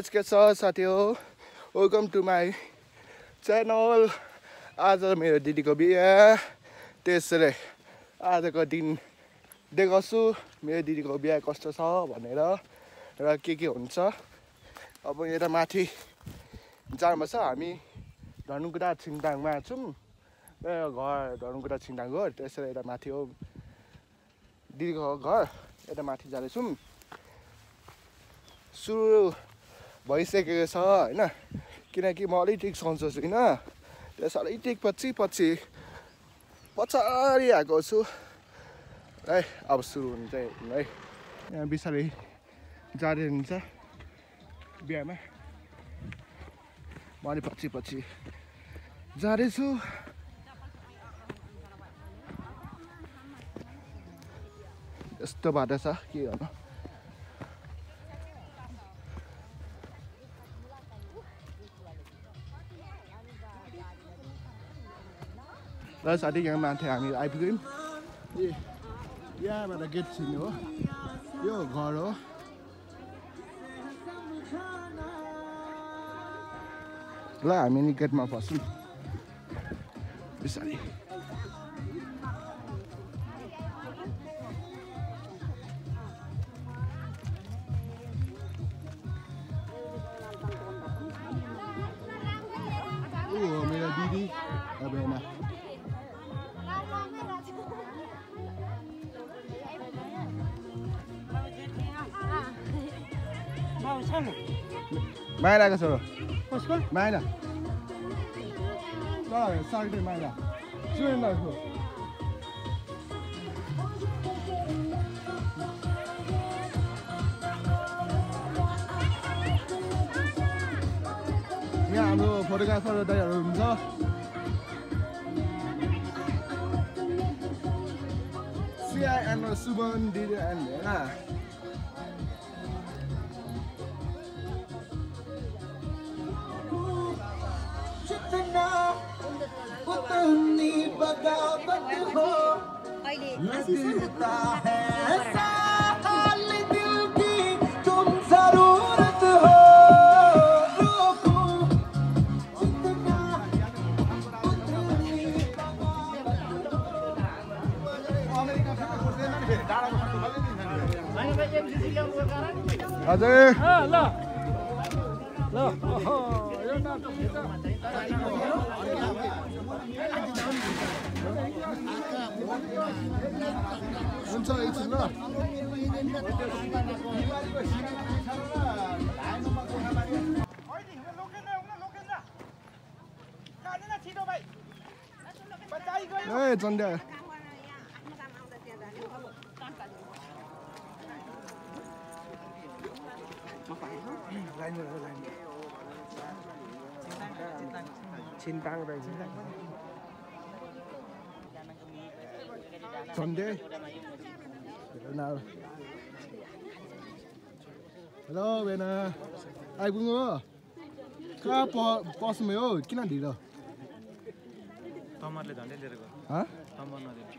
Guys के छ साथी हो वेलकम टु माई च्यानल। आज मेरो दिदीको बिहा, त्यसैले आजको दिन देखाउँछु मेरो दिदीको बिहा कस्तो छ भनेर र के हुन्छ। अब यता माथि जानुपर्छ, हामी धनुकुटा छिङदाङमा छौँ। घर धनुकुटा छिङदाङ हो, त्यसैले यता माथि हो दिदीको घर, यता माथि जाँदैछौँ। सुरु भइसकेको छ होइन, किनकि म अलिक सन्चो छुइनँ, त्यस अलिक पछि पछाडि आएको छु है। अब सुरु हुन्छ है, यहाँ बिस्तारै जाँदै हुन्छ बिहामा। म अलि पछि जाँदैछु। यस्तो बाटो छ के गर्नु। र साथै यहाँ माथि हामी आइपुग्यौँ। यहाँबाट गेट छिर्नु हो, यो घर हो। ल हामी नि गेटमा फस्छौँ बिस्तारै। मेरो दिदी अब यहाँ माइलाको छोरो माइला सक्दै माइला सुन उसको। यहाँ हाम्रो फोटोग्राफर दाइहरू हुन्छ। सिआई एन्ड सुमन दिदी एन्ड हेना। हजुर हुन्छ एकछिन ल। ए चन्द्या छिन्ताङ रहेछ सन्डे। हेलो बेना आइपुग्नु हो? कहाँ पस्नु हो? किन ढिलो? तमरले झन्डै लिएर गयो। तमर नदिनु।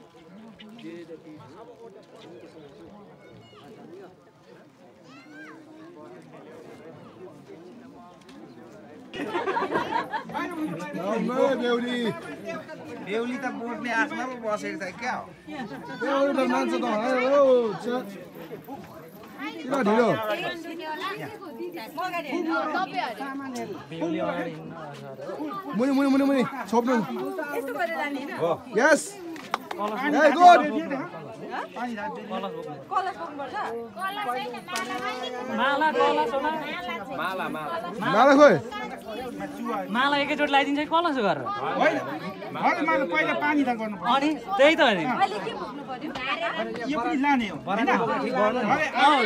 बेहुली त बोट्ने आसमा पो बसेको छ क्या हो? बेहुली त मान्छ त किन ढिलो? मुनि मुनि मुनि मुनि छोप्नु। यस माला खोइ माला एकैचोटि लगाइदिन्छ कि कलस गरेर? पहिला पानी त गर्नु पर्छ। अनि त्यही त नि यो पनि लाने हो हैन?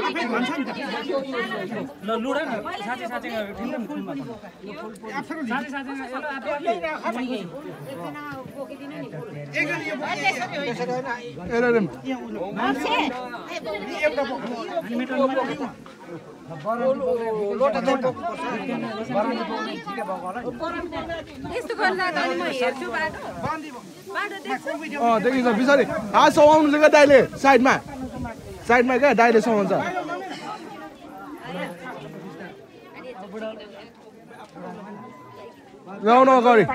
आफै भन्छ नि त। ल लुडा न साँच्चै साँच्चै ठिकै फुलमा साँच्चै साँच्चै देखिन्छ बिस्तारै हात समाउनु क्या दाइले। साइडमा क्या दाइले समाउँछ। No, no, sorry.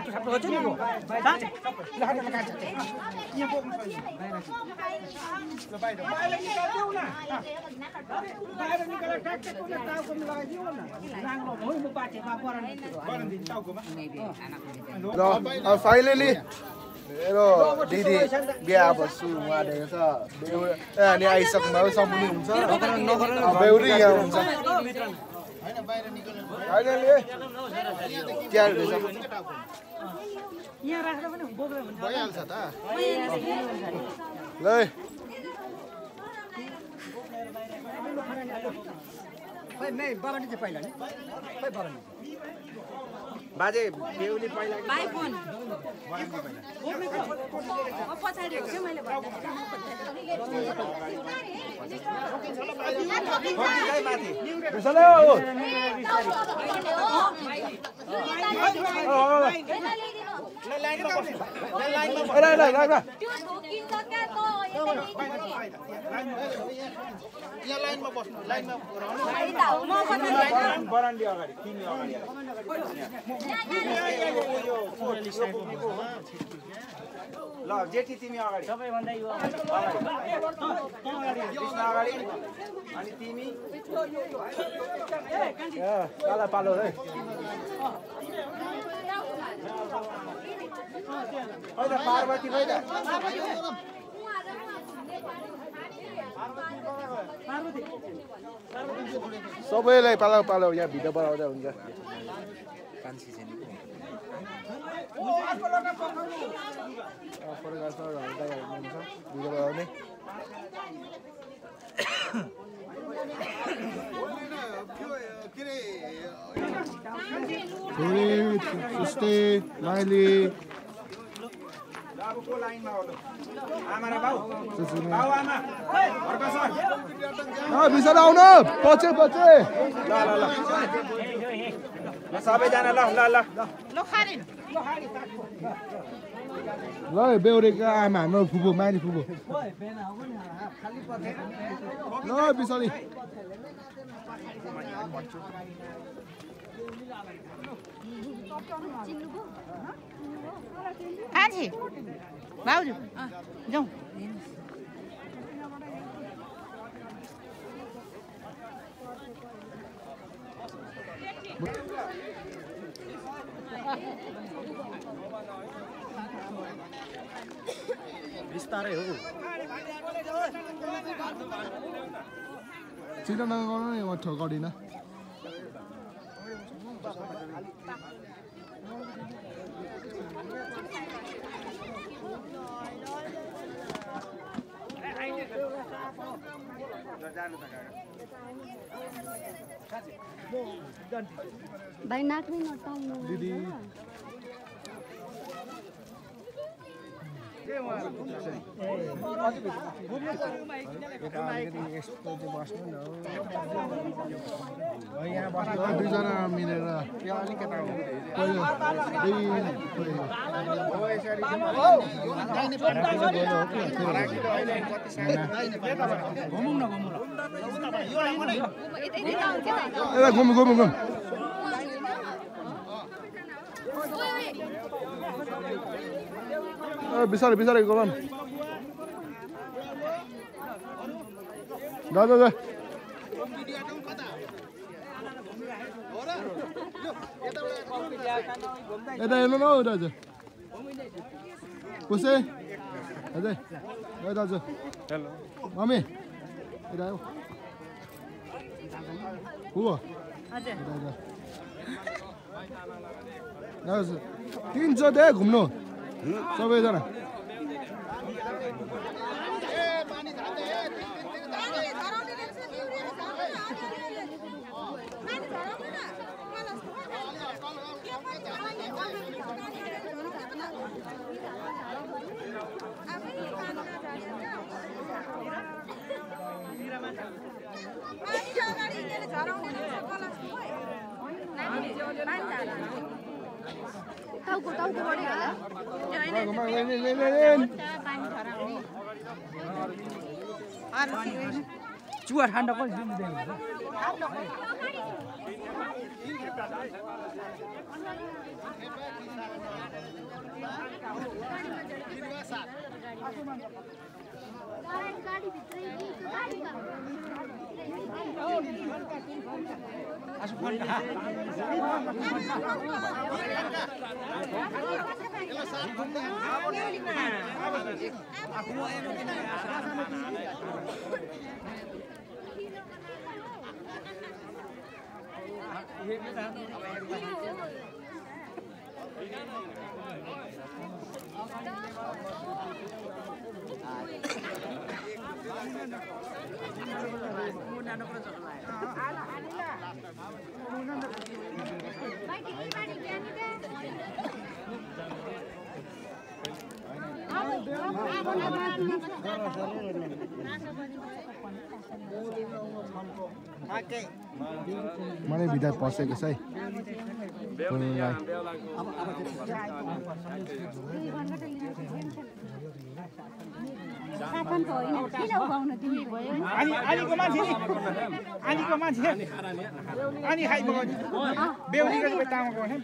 Finally, दिदी बिहा बस्छु उहाँले छ अनि आइसक्नु सम्पूर्ण हुन्छ बेहुरी यहाँ हुन्छ भइहाल्छ त ल बाजे बेहुली पहिला लाइनमा बस्नु लाइनमा बरान्डी अगाडि तिमी अगाडि ल जेठी तिमी अगाडि सबैभन्दा यो अगाडि अनि तिमी काला पालो है हैन पार्वती हैन सबैलाई पालो पालो यहाँ भिडियो बनाउँदा हुन्छ भिडियो बनाउने सुस्ते माइली को लाइनमा हो आमा र बाउ बाउ आमा अर्का सर बिसरा आउन पछि पछि ल ल ल ल सबैजना ल ल ल ल खारिन ल बेहुरीको आमा हाम्रो फुपू माइली फुपू ल बिसरी खान्छे भाउजू जाउँ बिस्तारै हो छिटो नगर्नु नि म ठोकाउँदिनँ भाइ नाक्नै नटाउनु दिदी दुईजना मिलेर घुम घुम घुम बिस्तारै बिस्तारै गरम दादा दादा यता हेर्नु न हौ दाजु कसै दाजु ए दाजु हेलो मम्मी यता आऊ हो हजुर दाजु 300 दे घुम्नु सबैजना टाउको टाउको बढी होला चुवा ठान्डा पनि दिँदैन मलाई भित्र पसेको छ है आलीको मान्छे नि आलीको मान्छे अनि खाइबो बेहुलीको चाहिँ तामाको होइन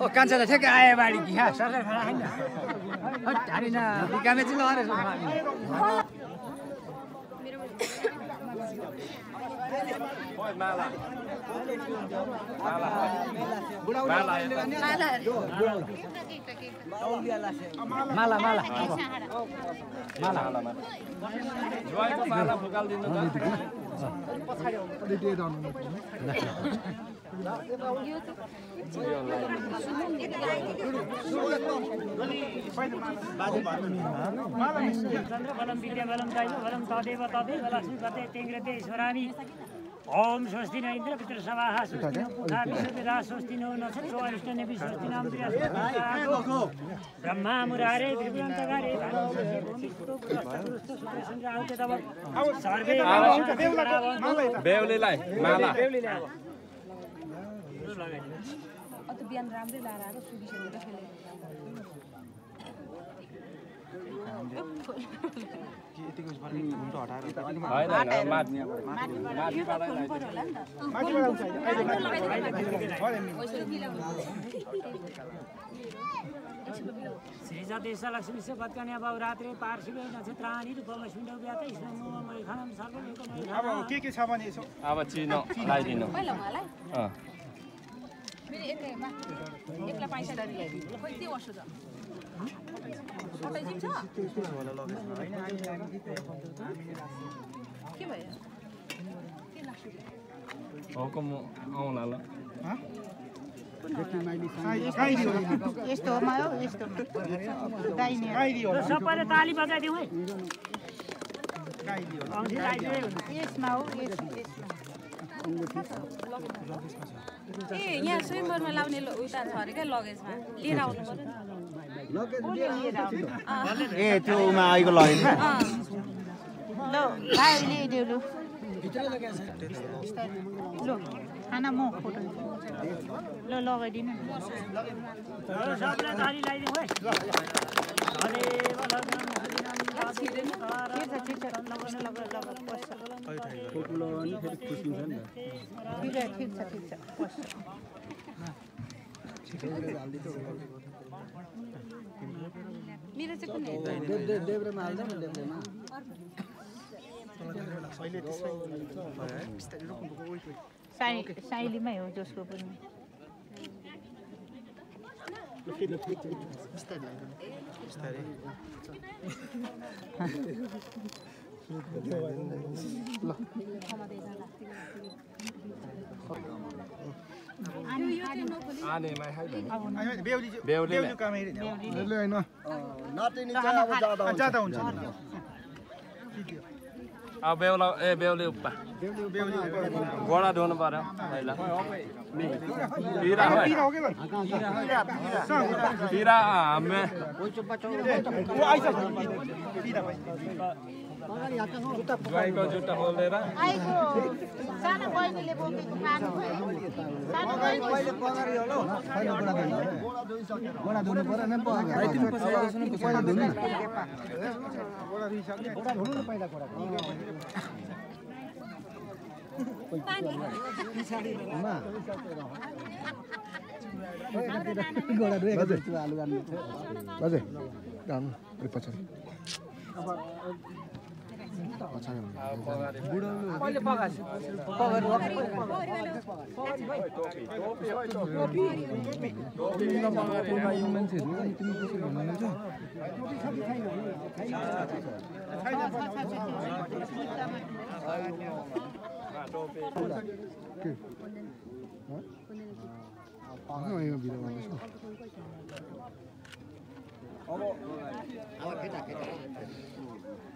ओ कान्छा त ठ्याक्कै आयो बाडी कि सरकार खाना खाइन हारिन बिकामे चाहिँ लगाएर माला माला माला जुवाइको माला फुकाल्दिनु ओम स्वस्ति न इंद्र पितृ सवाह विश्वविदा स्वस्ति नो नक्षत्र अरिष्टने स्वस्ति नाम ब्रह्मा मुरारे त्रिपुरांतकारे सर्वे बेहुलीलाई माला अत बिहान राम्रै लाएर आएर सुबिसकेर फेरि श्रीजातेश लक्ष्मी से पत्कन्या बहुरात्रे पार्श्वे नक्षत्राणि रूपमस्मिन् व्याते स्ममय खनम सर्वलोकमय अब के छ भने यसो अब चिनो लगाइदिनु पहिला मलाई मेरो एकैमा एकला पैसा ल्याइदिनु खोइ त्यो वर्ष छ कतै जिम छ के भयो के लाग्छ हुकुम आउला ल यस्तोमा हो यस्तोमा सबैले ताली बजाइदिउँ है यसमा हो ए यहाँ स्वयंवरमा लाउने उता छ अरे क्या लगेजमा लिएर आउनु पर्यो ए त्यो उमा आइको लगेन ल भाइ ल्याइदेऊ लु ल खाना म फोटो ल लगाइदिनु सबैले ताली लगाइदिउँ है मेरो चाहिँ कुन साइलीमै हो जसको पनि बेहुली काम होइन जाँदा हुन्छ अब बेहुला बेहुली उप्पा गोडा धुनु पर्यो पहिला पिरा पिरा हामी गाईको जुत्ता खोलेर सानो बहिनीले बोकेको खानु भयो सानो बहिनीले पगारी होला गोडा धुनु पर्यो नि पहिला धुनु गोडा धुनु न पहिला गोडा गोडा धुएको आलु गाड्नु बजे गाउँ पछाडि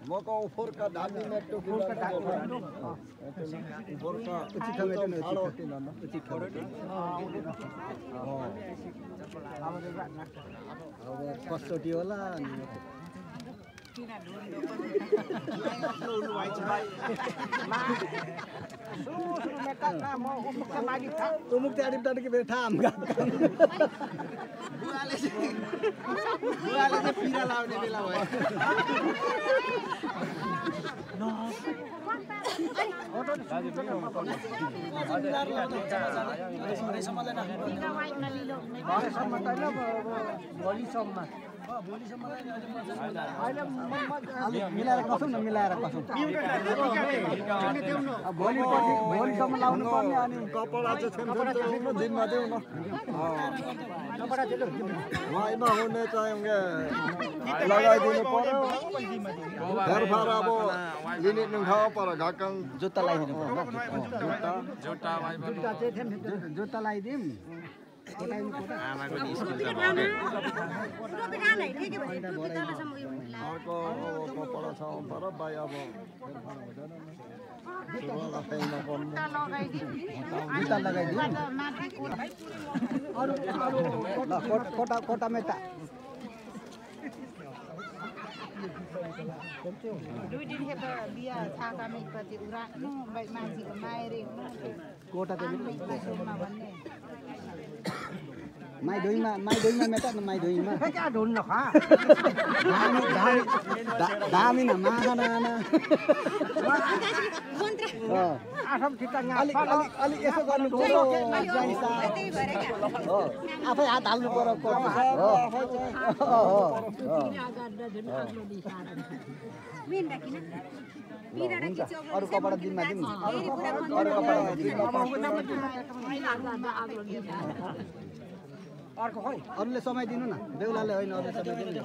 मको फोरका धामी मेट्टो फोरका धामी फोरका उचित मेट्टो उचित खरोटी अब कसोटी होला अनि बुवाले पिरा लाउने बेला भयो मिलाएर कसौँ न मिलाएर कसौँ भोलिसम्म लाउनु पर्ने अनि कपडा चाहिँ दिनमा देऊ न होइन हुने चाहिँ लगाइदिनु पर्यो फेरफार अब लिने खाऊ पर घाकङ जुत्ता लगाइदिनु पर्यो जुत्ता जुत्ता लगाइदिउँ आमाको स्कुल अर्को कपडा छ पर बाई अब जुत्ता लगाइदिउँ कोटा कोटा मेटा दुई दिन त बिहा छाका मेलपछि राख्नु मान्छेको मायरे कोटा त भन्ने माई धोइमा मेटा न माई धोइमा क्या ढुल्न खा दामी न मागा नाना अलिक यसो गर्नु पर्यो आफै हात हाल्नु पर्यो अरू कपडा दिनमा दिउँ अर्को खोइ अरूले समय दिनु न बेहुलाले होइन अरूले समय दिनु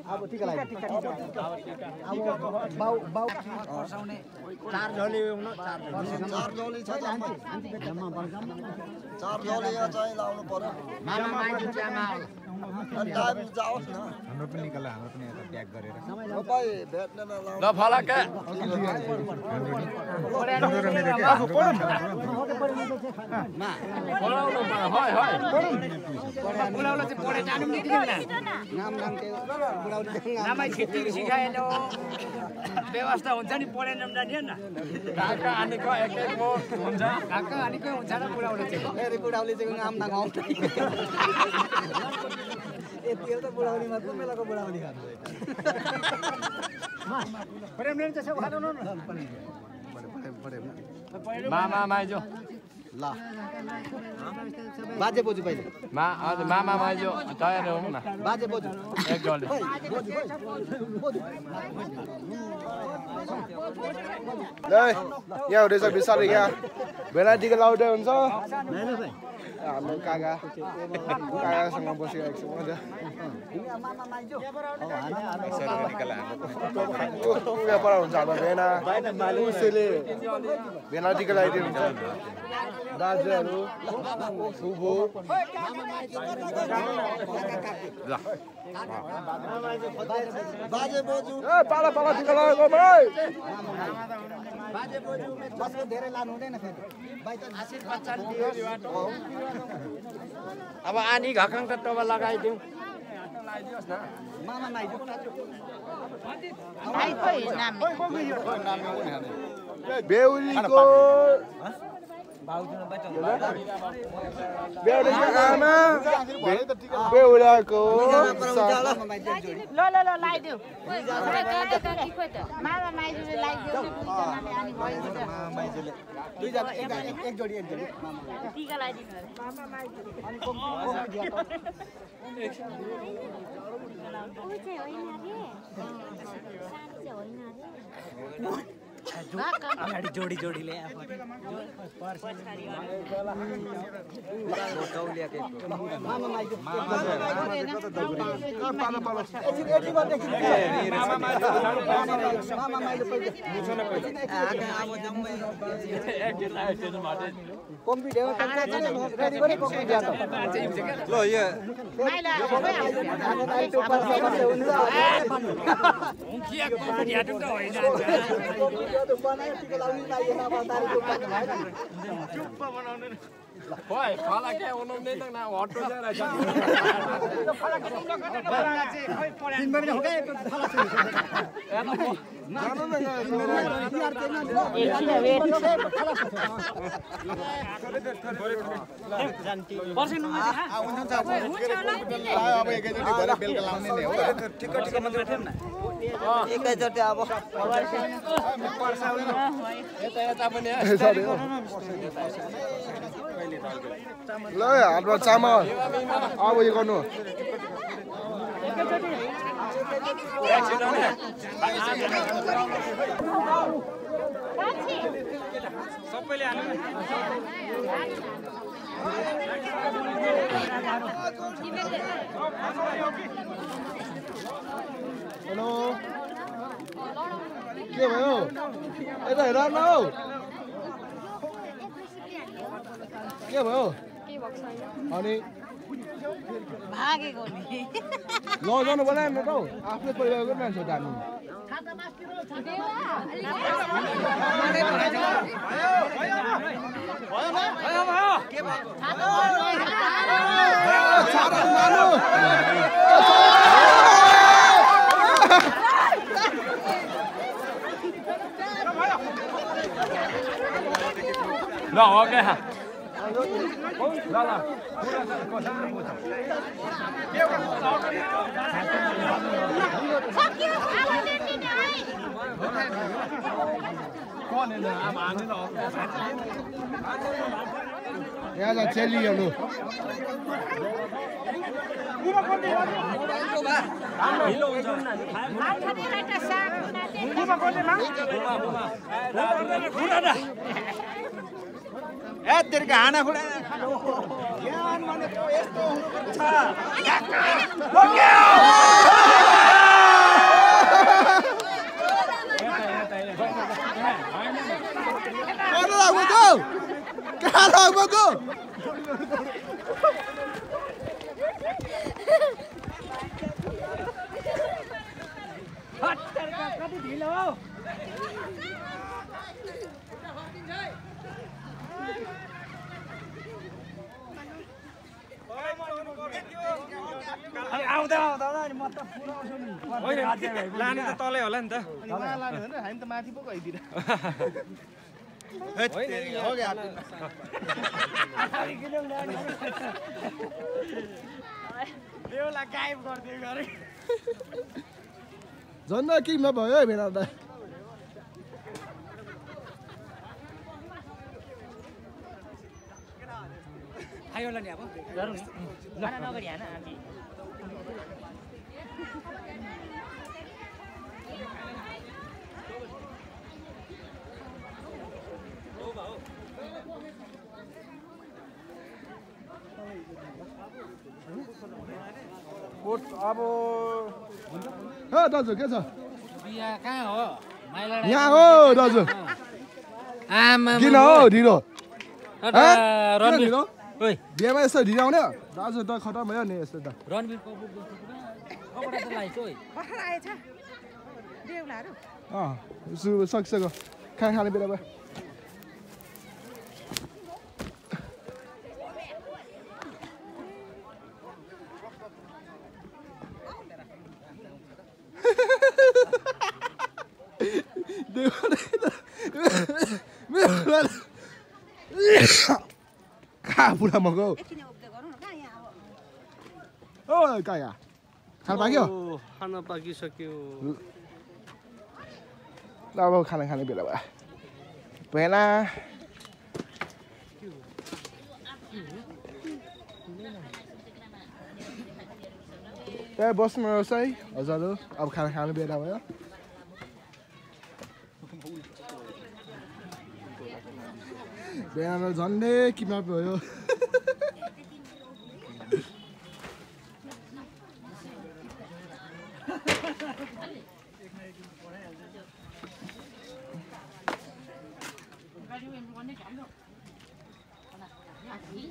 अब टिका लाग्यो अब बाउ बाउ चार झोली छ चार झोली चाहिँ लाउनु पर्यो टाइम जाओस् न हाम्रो पनि निकाल्यो हाम्रो पनि यता प्याक गरेर तपाईँ भेट्न ल फलाके व्यवस्था हुन्छ नि पढे जाने न ढाका हानेको एक हुन्छ ढाका हानेकै हुन्छ न बुढाउले चाहिँ बुढाउले चाहिँ नाम नगाउँ यति त बुढाउली मात्र मेलाको बुढाउली खानु मामा माइजो ल बाजे बोजू पहिले मामा माइजो तयार हुनु न बाजे बोजू एक डले यहाँ हुँदैछ बिस्तारै यहाँ भेनाइटीको लाउडै हुन्छ हाम्रो काकासँग बसिरहेको छु मजा पर हुन्छ हाम्रो भेना उसले भेनाइटीको लाइदिनु हुन्छ राज्यहरू सुबो बाजे बोजू पाला पाला टिका लगाएको भाइ बाजे बोजू बसको धेरै लानु हुँदैन फेरि अब आनी घाकङ त टोबा लगाइदिउँ मामा नाइजो बेहुलीको आमा बेहुलाको ल ल ल लाइदेऊ मामा माइजूले लाइदेऊ दुईजनाले अनि माइजोले दुईजना एक जोडी टिका लाइदिनु अरे मामा माइजू अनि कोम अगाडि जोडी जोडीले मामा MyJio Woi, kalau kayak unum ni tak nak auto je raja. एकैचोटि अब ल हातमा चामल अब यो गर्नु सबैले हाल्नु हेलो के भयो यता हेर न हौ के भयो अनि भागेको नि लजाउनु बनाएन त हौ आफ्नै परिवारको मान्छे हो हामी ल ओके हा ल ल यहाँ चेलीहरू तेरिका हाँडा खुडा ज्ञान भनेको यस्तो हुनुपर्छ कति ढिलो हो आउँदा आउँदा अनि म त पुराउँछु नि लाने त तलै होला नि त हामी त माथि पो गइदिएर बेहुला गायब गरिदियो गरे झन्डा किन भयो भेना त आयो होला नि अब गरौँ नि खाना नगरी हान हामी अब दाजु के छ बिहा कहाँ हो यहाँ हो दाजु आमा किन हो ढिलो रणवीर बिहामा यस्तो ढिलो आउने दाजु त खतम भयो नि यस्तो त रणवीर कपुर कपडा त लाइछ ओइ भर्खर आएछ बेहुलाहरू सक्छ खाने बेला भयो पुरा मगो ओ काया खान पाक्यो खान पाकिसक्यो अब खाने बेला भयो पहिला त्यहाँ बस्नुहोस् है हजुरहरू अब खाने बेला भयो बिहान झन्डै किडन्याप भयो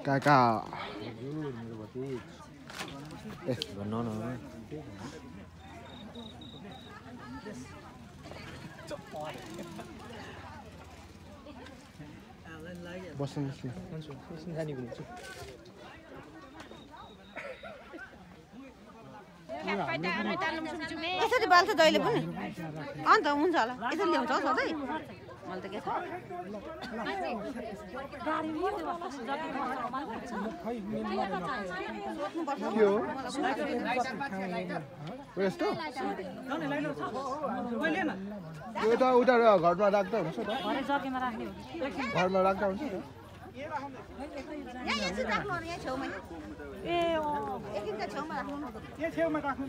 काका भन्नु न बस्नुहोस् यसरी बाल्छ जहिले पनि अन्त हुन्छ होला यसरी ल्याउँछ सधैँ मैले त के छ यस्तो उता उता घरमा राख्दा हुन्छ त घरमा राख्दा हुन्छ त यहाँ यसरी राख्नु अनि यहाँ छेउमै एकदिन त छेउमा राख्नु यहाँ छेउमा राख्नु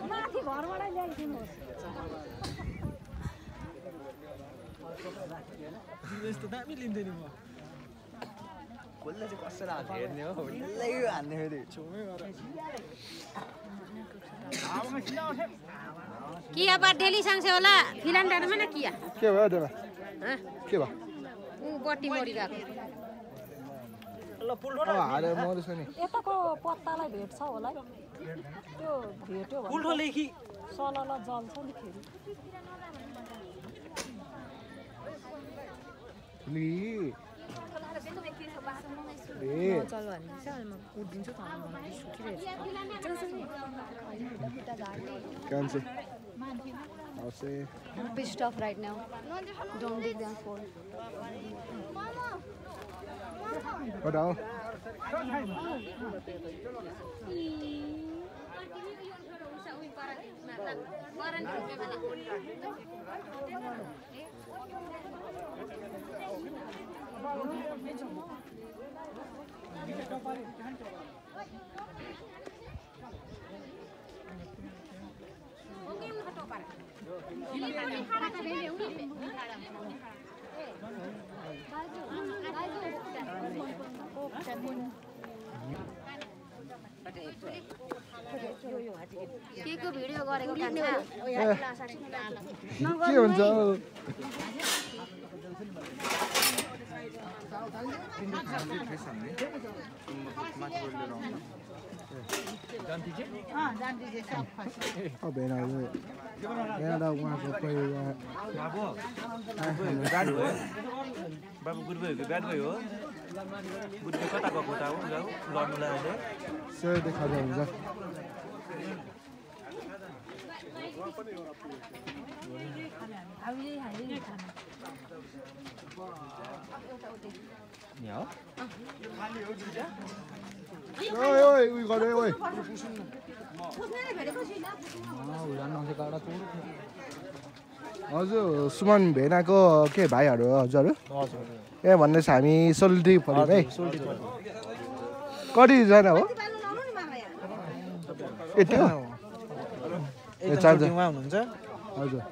माथि घरबाट ल्याइदिनुहोस् यस्तो दामी लिँदैन म खोल्दा चाहिँ कसरी हाल्ने हेर्ने हो डल्लै हान्ने फेरि छेउमै किया बर्थडेली सांसे होला फिलान्डारमा न किया के भयो त्यसमा के भयो ऊ बट्टी मरि गएको हालेर मरेछ नि यताको पत्तालाई भेट्छ होला त्यो भेट्यो पुल्ठो लेखी सलल जल्छ नि फेरि चल भन्दैछ अनि म उठिदिन्छु I'm pissed off right now. Don't dig them for. What else? केको भिडियो गरेको कान्छ के हुन्छ बाबु गुड भयो ब्याड भयो हो गुड भयो कता गएको त हो जाऊ लड्नु लाग्यो सही देखाउँदा हुन्छ ओइ उयो गरे ओइ हजुर सुमन भेनाको के भाइहरू हो हजुर ए भन्दैछ हामी सोल्टी पऱ्यौँ है कतिजना हो यति हो ए चारजना हुनुहुन्छ हजुर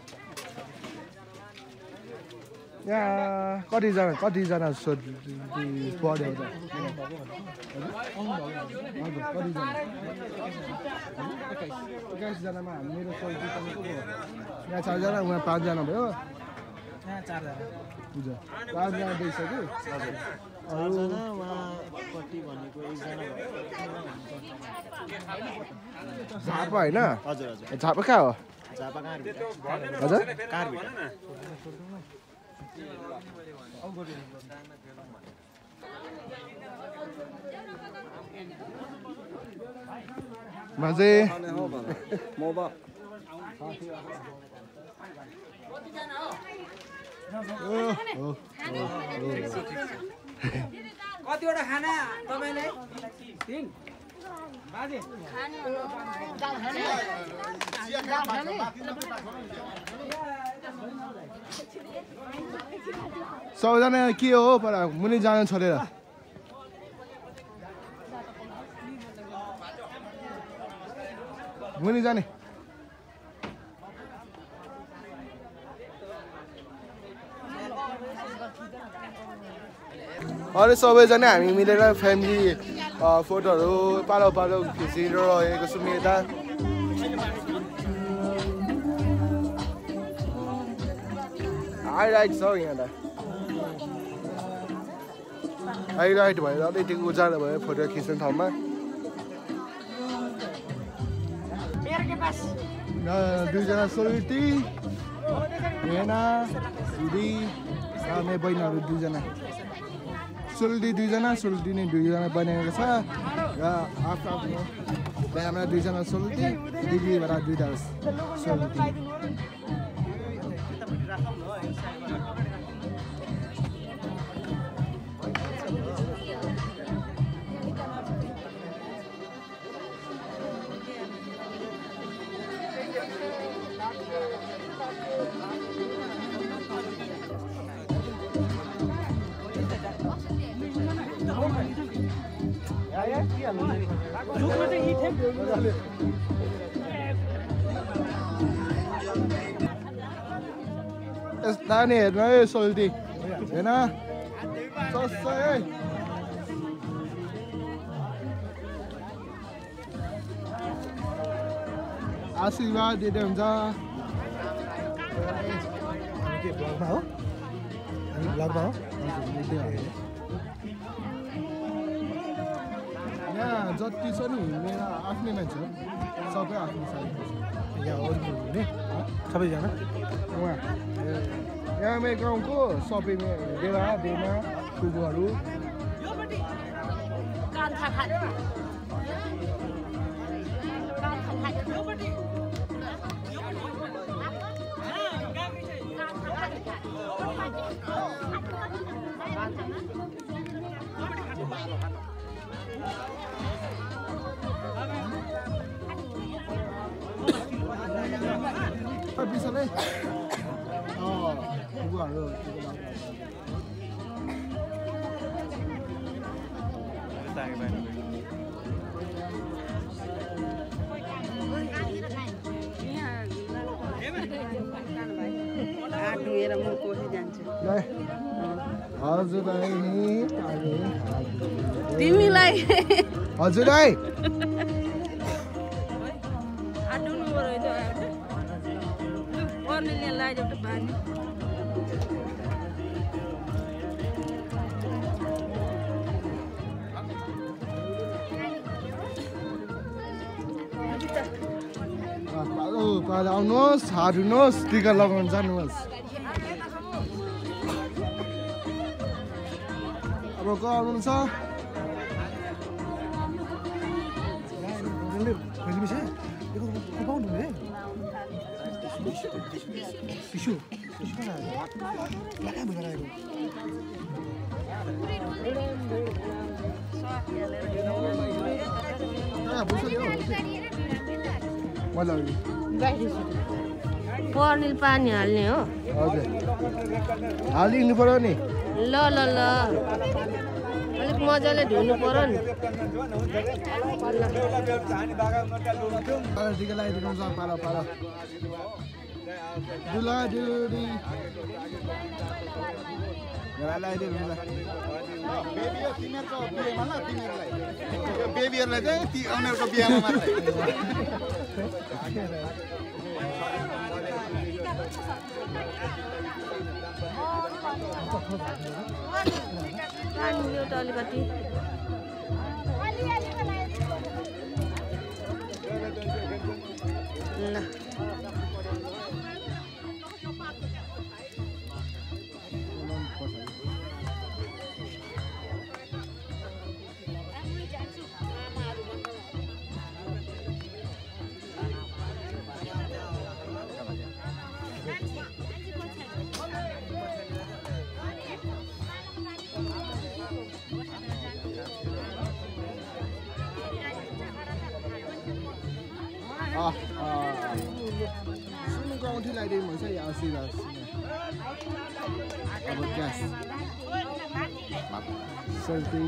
यहाँ कतिजना पढ्यो त कतिजना 21जनामा मेरो सोल्टी पनि को भयो यहाँ 4जना उहाँ 5जना भयो यहाँ 4जना बुझ 5जना देखिसक्यो अरू कति भनेको 1जना भयो झापा होइन हजुर हजुर झापा कहाँ हो झापा कहाँ हजुर मजे कतिवटा खाना तपाईले 3 बाजे सबैजना के हो पर मुनि जान छोडेर मुनि जाने अरे सबैजना हामी मिलेर फ्यामिली फोटोहरू पालो पालो खिचिरहेको छौँ यता हाइलाइट छ यहाँ त हाइलाइट भएर अलिकति उज्यालो भयो फोटो खिच्ने ठाउँमा दुईजना सोल्टी हेना दिदी मेरो बहिनीहरू दुईजना सोल्टी दुईजना सोल्टिनी दुईजना बनिएको छ र आफ्नो आफ्नो बिहामा दुईजना सोल्टी दिदीबाट दुईवटा सोल्टी नानी हेर्नु है सोल्टी होइन सस्तै आशीर्वाद दिँदै हुन्छ ब्लगमा हो यहाँ जति छ नि मेरो आफ्नै मान्छे सबै आफ्नो साथी यहाँ अरू हुने सबैजना उहाँ यहाँ मेरो गाउँको सबै बेला बेमा कुकुरहरू पिछले कुकुरहरू हजुरलाई तिमीलाई हजुरलाई पालो आउनुहोस् हार्नुहोस् टिका लगाउनु जानुहोस् अब को आउनुहुन्छ पिसु पर्निल पानी हाल्ने हो हजुर हालिदिनु पर्यो नि ल ल ल अलिक मजाले धुनु पर्यो नि टिका लगाइदिनु पालो पालो दुला दुली गरालाई दे बेला बेबी तिमीहरुको बिहेमा ल तिमीहरुलाई यो बेबीहरुलाई चाहिँ ती उनीहरुको बिहेमा मात्र पानी एउटा अलिकति ल सुनको औँठी लगाइदिनु हुन्छ या सिधा अब ग्यास सल्टी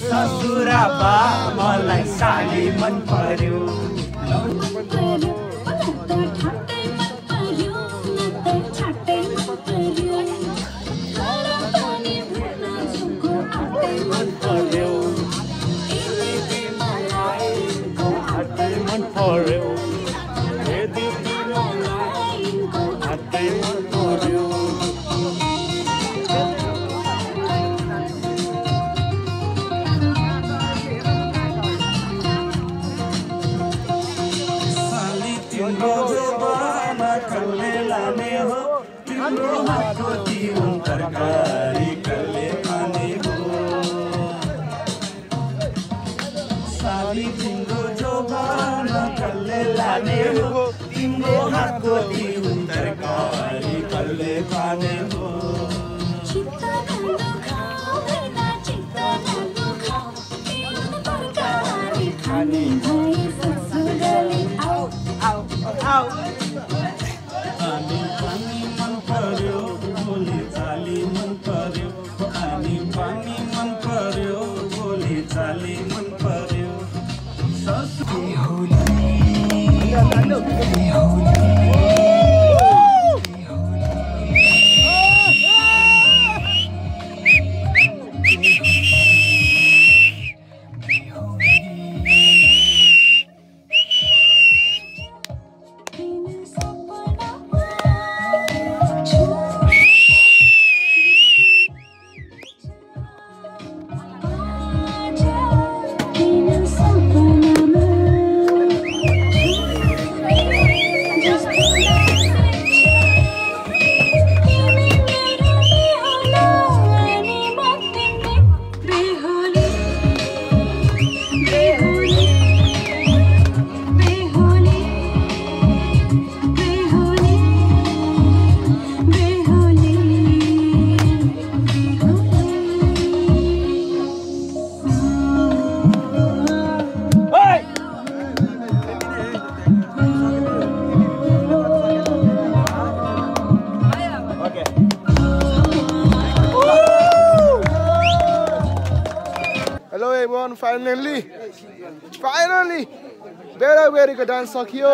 ससुराबा मलाई साली मन पर्यो तरकारी कले खाने हो साली तिम्रो जोबान कले लाने हो तिम्रो हातको दिउँ तरकारी कले खाने हो चित्ता नन्दो खाऊ बिना चित्ता नन्दो खाऊ दिउँ तरकारी खाने भई ससुराली आऊ आऊ आऊ पानी मन पर्यो बोली चाली मन पर्यो पानी पानी मन पर्यो बोली चाली मन पर्यो ससुरी होली होली होली एभ्रिवान फाइनली बेराबेरीको डान्स सकियो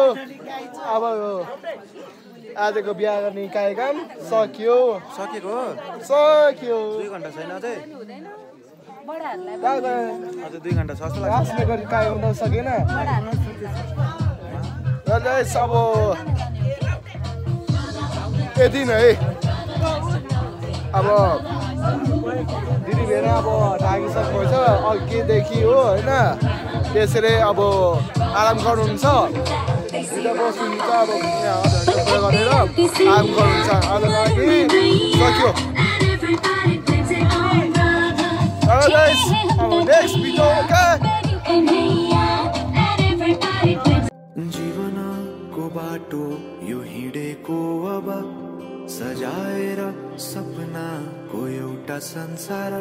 अब आजको बिहा गर्ने कार्यक्रम सकियो 2 घण्टा छैन अझै अझ 2 घण्टा छ जस्तो लाग्छ आस्ने गरी कार्यक्रम त सकेन र गाइस अब यति नै अब दिदी भेर अब ढाकिसक्नु छ अघिदेखि हो होइन त्यसरी अब आराम गर्नुहुन्छ बस्नुहुन्छ अब गरेर आराम गर्नुहुन्छ आजको लागि सक्यो अब नेक्स्ट भिडियो जीवनको बाटो यो हिँडेको अब सजाएर सपनाको एउटा संसार